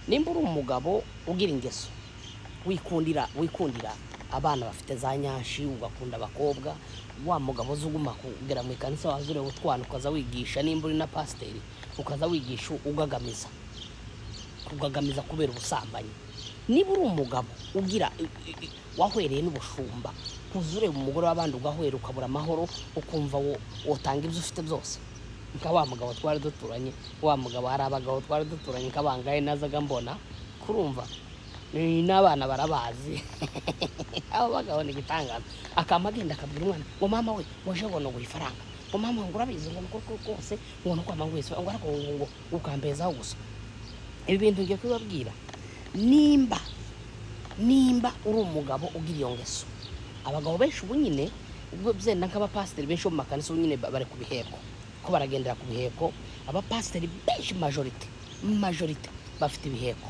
Nimba uri umugabo ugira ingeso wikundira abana bafite za nyashi, ugakunda abakobwa, wa mugabo uzi uguma kugera mu ikanisa, waza ureba utwana, ukaza wigisha, nimba uri na pasiteri ukaza wigisha ugagamiza, kugagamiza kubera ubusambanyi. Niba uri umugabo ugira wahwereye n'ubushumba, kuza ureba umugore w'abandi ugahwera, ukabura amahoro, ukumva wotanga ibyo ufite byose, nka wa mugabo twari duturanye. Wa mugabo, hari abagabo twari duturanye nkabangaye nazaga mbona kurumva ni n'abana barabazi. Abo bagabo ni igitangaza. Akama agenda akabwira umwana ngo: "Mama we, waje ngo guha ifaranga," ngo: "Mama," ngo: "urabizi," ngo nuko rwose, ngo nuko mama ngo ariko ngo ukampezaho gusa. Ibi bintu ngiye kubibabwira. Nimba uri umugabo ugira iyo ngeso, abagabo benshi ubu nyine, ubwo byenda nk'abapasiteri benshi bo mu makanisa ubu nyine bari ku biheko, ko baragendera ku biheko. Abapasiteri benshi, majorité bafite ibiheko.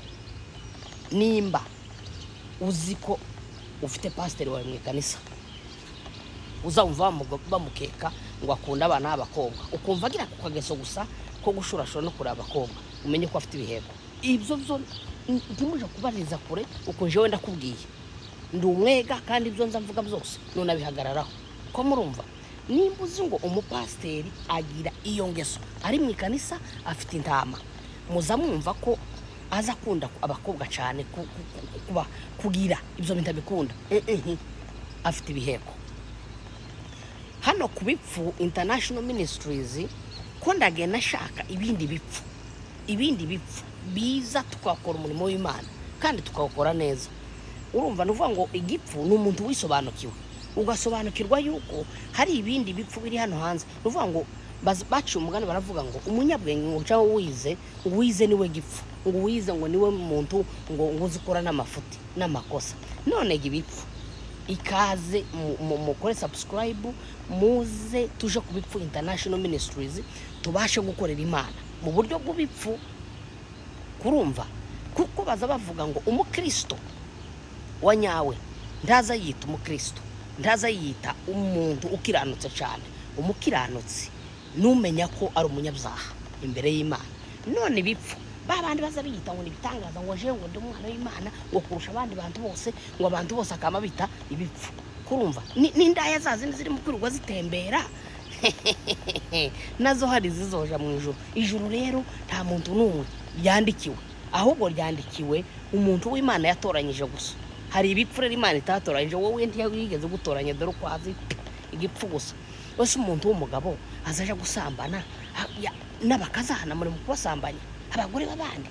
Nimba uzi ko ufite pasiteri wawe mu ikanisa uzumva bamukeka ngo akunda abana b'abakobwa, ukumva agira ku kageso gusa ko gushurashura no kureba abakobwa, umenye ko afite ibiheko. Ibyo byo ntimuje kubariza kure uko jewe ndakubwiye, ndi umwega, kandi ibyo nza mvuga byose nunabihagararaho. Ko murumva, nimba uzi ngo umupasiteri agira iyo ngeso ari mu ikanisa, afite intama, muza mwumva ko aza akunda abakobwa cyane, kuba kugira ibyo bintu abikunda, afite ibiheko. Hano ku Bipfu International Ministries, ko ndagenda nshaka ibindi bipfu, ibindi bipfu biza tukakora umurimo w'Imana kandi tukawukora neza. Urumva, ni ukuvuga ngo igipfu ni umuntu wisobanukiwe, ugasobanukirwa yuko hari ibindi bipfu biri hano hanze. Ni ukuvuga ngo baciye umugani, baravuga ngo umunyabwenge ngo cyangwa wize, ngo uwize niwe gipfu, ngo uwize ngo niwe muntu ngo uzi ukora n'amafuti n'amakosa. None ibipfu, ikaze, mukore subscribe, muze tuje ku Bipfu International Ministries, tubashe gukorera Imana mu buryo bw'ibipfu. Kurumva, kuko baza bavuga ngo umukristo wa nyawe ntaza yita umukristo, ntaza yita umuntu ukiranutse cyane. Umukiranutsi numenya ko ari umunyabyaha imbere y'Imana. None ibipfu, ba bandi baza biyita ngo ni ibitangaza, ngo jewe ngo ndi umwana w'Imana ngo kurusha abandi bantu bose, ngo abantu bose akaba bita ibipfu. Kurumva n'indaya za zindi zirimo kwirirwa zitembera, nazo hari zizoja mu ijuru. Ijuru rero nta muntu n'umwe ryandikiwe, ahubwo ryandikiwe umuntu w'Imana yatoranyije gusa. Hari ibipfu rero Imana itatoranyije. Wowe ntiyigeze gutoranya, dore uko azi igipfu gusa. Wese umuntu w'umugabo azaja gusambana n'abakazana, muri mu kubasambanya abagore b'abandi.